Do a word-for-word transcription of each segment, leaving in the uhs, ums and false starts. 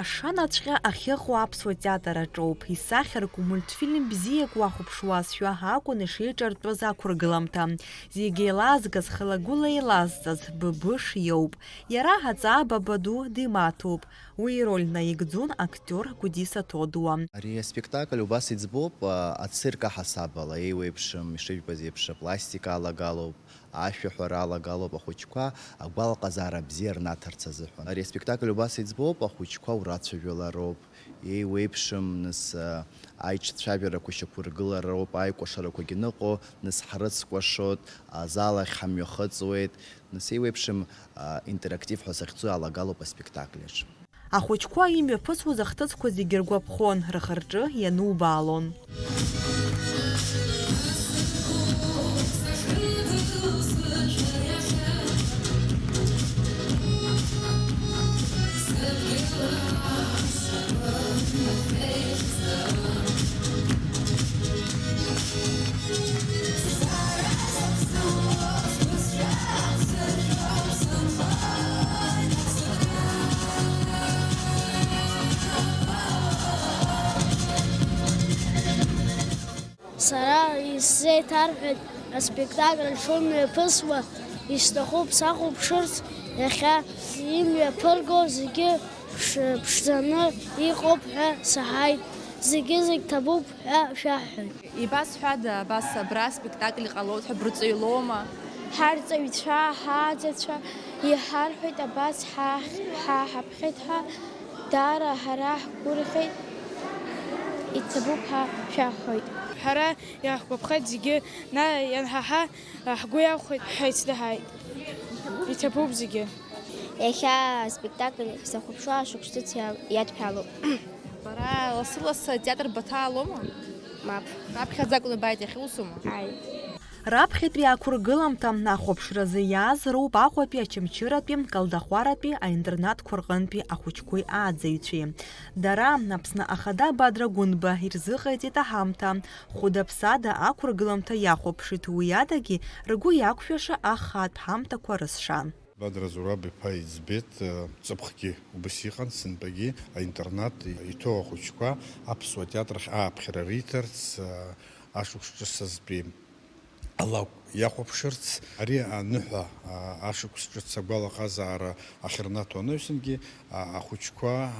Ашанаҵәҟьа ахьыҟоу аԥсуа театр аҿоуп. Исахьарку мультфильм бзиак уахәаԥшуазшәа акәын ишеиҿартәыз ақәыргыламҭа. Зегьы еилазгаз, хылагәыла еилазҵаз Быбыш иоуп. Иара аҵаа Бабаду димаҭоуп. Уи ироль наигӡон актиор Гәдиса Ҭодуа. Ари аспектакль убас иӡбоуп, а, ацирк аҳасабала, еиуеиԥшым, ишыжәбаз еиԥш, апластика алагалоуп, ашәаҳәара алагалоуп, ахәыҷқәа агәалаҟазаара бзиа рнаҭарц азыҳәан. Ари аспектакль убас иӡбоуп, ахәыҷқәа урацәажәалароуп, еиуеиԥшым, нас, а, аиҿцәажәарақәа шьақәыргылароуп, аикәашарақәагьы ныҟәо, нас ҳрыцкәашоит, азал ахь ҳамҩахыҵуеит, нас еиуеиԥшым, а, интерактив ҳәа захьӡу алагалоуп аспектакль аҿы. Ахәыҷқәа имҩаԥысуаз ахҭысқәа зегьы ргәаԥхон, рхы-рҿы ианубаалон. Сара исзеиҭарҳәеит аспектакль шымҩаԥысуа, исҭахуп сахәаԥшырц иахьа. Имҩаԥырго зегьы ԥш-, ԥшӡаны иҟоуп ҳәа саҳаит, зегьы-зегь ҭабуп ҳәа шәаҳҳәоит. Ибасҳәада, абас абра аспектакль ҟалоит ҳәа брыҵаҩлома? Ҳарҵаҩцәа, ҳааӡацәа иҳарҳәеит, абас ҳа-, ҳа-, ҳаԥхьеит ҳәа, даара ҳара ҳгәырӷьеит, иҭабуп ҳәа шәаҳҳәоит. Ҳара иаҳгәаԥхеит зегьы, на-, ианҳаҳа, ҳгәы иахәеит, ҳаицдаҳаит. Иҭабуп зегьы. Иахьа аспектакль сахәаԥшуа ашықәс ҿыц иа-, иадҳәалоуп. Бара лассы-лассы атеатр баҭаалома? Мап. Раԥхьаӡа акәны бааит, иахьа усума? Ааи. Раԥхьатәи ақәыргыламҭа ахәаԥшразы иааз роуп Аҟәатәи, Очамчыратәи, Калдахәаратәи аинтернатқәа рҟынтәи ахәыҷқәеи ааӡаҩцәеи. Дара, Аԥсны Ахада Бадра Гәынба ирзыҟаиҵеит аҳамҭа, хәыда-ԥсада ақәыргыламҭа иахәаԥшит, уи адагьы ргәы иақәшәаша ахаатә ҳамҭақәа рызшан. Бадра Зураб-иԥа иӡбеит, э, ҵыԥхгьы убас иҟан, сынтәагьы аинтернат иҭоу ахәыҷқәа аԥсуа театр ахь ааԥхьара риҭарц, э, ашықәс ҿыцазтәи алакә иахәаԥшырц. Ари аныҳәа, а, ашықәс ҿыц агәалаҟазаара ахьырнаҭо анаҩсангьы, а, ахәыҷқәа, а,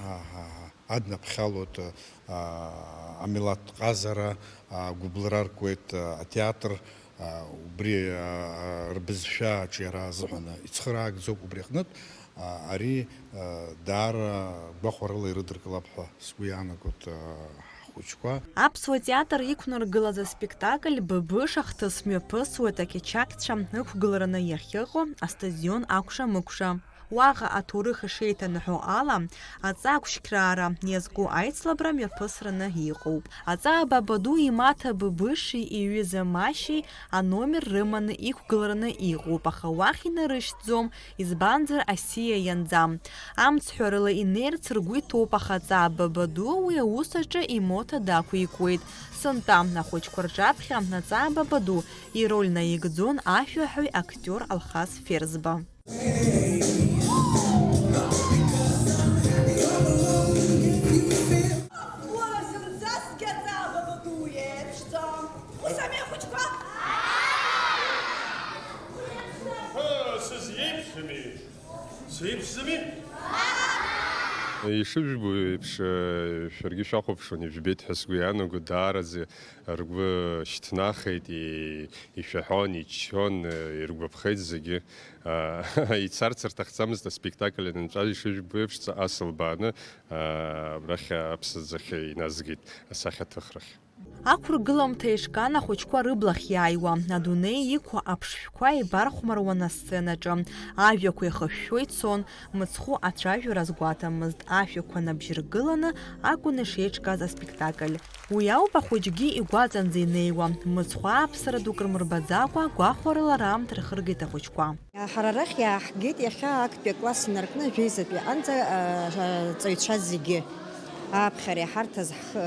а, аднаԥхьалоит, а, амилаҭ ҟазара, а, гәыблра ркуеит, а, атеатр, а, убри, а, а, рбызшәа аҿиара азыҳәан ицхыраагӡоуп. Убри аҟнытә, а, ари, а, даара гәахәарыла ирыдыркылап ҳәа сгәы иаанагоит, а, ҳхәыҷқәа. Аԥсуа театр иқәнаргылаз аспектакль Быбыш ахҭыс мҩаԥысуеит ақьачақьцәа ықәгылараны иахьыҟоу астадион акәша-мыкәша. Уаҟа аҭоурых ишеиҭанаҳәо ала, аҵаа ақәшьқьраара иазку аицлабра мҩаԥысраны иҟоуп. Аҵаа Бабаду имаҭа Быбыши иҩыза Машьеи аномер рыманы иқәгылараны иҟоуп, аха уахь инарышьҭӡом, избанзар, асиа ианӡам. Амцҳәарыла инеирц ргәы иҭоуп, аха Аҵаа Бабаду уи аус аҿы имоҭа дақәикуеит. Сынтәа ахәыҷқәа рҿаԥхьа Аҵаа Бабаду ироль наигӡон ашәаҳәаҩ актиор Алхас Ферзба. Уара зынӡаскгьы Аҵаа Бабаду еиԥшӡам. Ус ами, ахәыҷқәа? Ҳы, сызиеиԥшыми? Сеиԥшӡами? Ишыжәбо еиԥш, шәаргьы шәахәаԥшуан, ижәбеит ҳәа сгәы иаанагоит, даараӡа ргәы шьҭнахит, и-, ишәаҳәон, иччон, иргәаԥхеит зегьы. Ицарц рҭахӡамызт аспектакль анынҵәа, ишыжәбо еиԥш, ҵаҟа сылбааны, абрахь аԥсаӡахь иназгеит асахьаҭыхрахь. Ақәыргыламҭа еишкан ахәыҷқәа рыблахь иааиуа, адунеи иқәу аԥшшәқәа еибархәмаруан асценаҿы, ажәақәа еихышәшәо ицон, мыцхәы ацәажәара азгәаҭамызт, ашәақәа набжьыргыланы акәын ишеиҿкааз аспектакль. Уи ауп ахәыҷгьы игәаҵанӡа инеиуа, мыцхәы ааԥсара дук рмырбаӡакәа, гәахәарыла раамҭа рхыргеит ахәыҷқәа. Ҳара арахь иааҳгеит иахьа актәи акласс инаркны жәеизатәи аҟынӡа, а, аҵаҩцәа зегьы. Ааԥхьара иҳарҭаз ҳхы,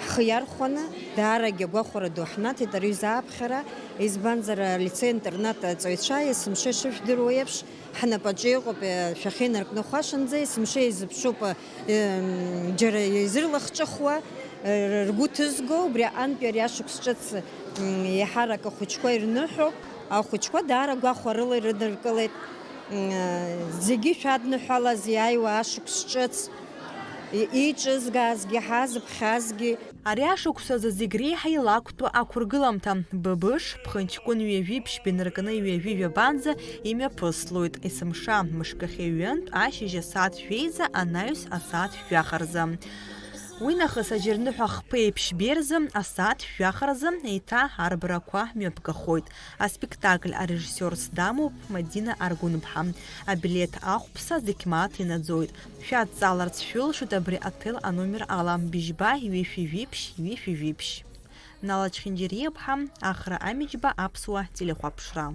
ҳхы иархәаны, даарагьы агәахәара ду ҳнаҭеит ари аҩыза ааԥхьара, избанзар, алицеи-интернат аҵаҩцәа есымша ишышәдыруа еиԥш, Ҳнапаҿы иҟоуп, э, шәахьеинаркны хәашанӡа есымша изыԥшуп, э, м, џьара изырлахҿыхуа, э, ргәы ҭызго, убри аҟынтәи ари ашықәс ҿыц, м, еиҳарак ахәыҷқәа ирныҳәоуп. Ахәыҷқәа даара гәахәарыла ирыдыркылеит. М, э, зегьы шәадныҳәалаз иааиуа ашықәс ҿыц, и-, еиҿызгаазгьы, ҳазыԥхьазгьы. Ари ашықәс азы зегь реиҳа илақәтәоу ақәыргыламҭа, быбыш, ԥхынҷкәын ҩажәи ԥшьба инаркны ҩажәи жәабанӡа имҩаԥыслоит, есымша, мышкахьы ҩынтә, ашьыжь асааҭ жәеиза, анаҩс асааҭ жәаха рзы. Уи нахыс аџьарныҳәа хԥеи ԥшьбеи рзы, асааҭ жәаха рзы, еиҭа арбарақәа мҩаԥгахоит. Аспектакль арежиссиорс дамоуп Мадина Аргәынԥҳа. Абилеҭ ахәԥса зегь мааҭ инаӡоит. Шәадҵааларц шәылшоит абри аҭел аномер ала, быжьба ҩышәи жәиԥшь, ҩышәи жәиԥшь. Нала Чхинџьариаԥҳа, Ахра Амиџьба, Аԥсуа телехәаԥшра.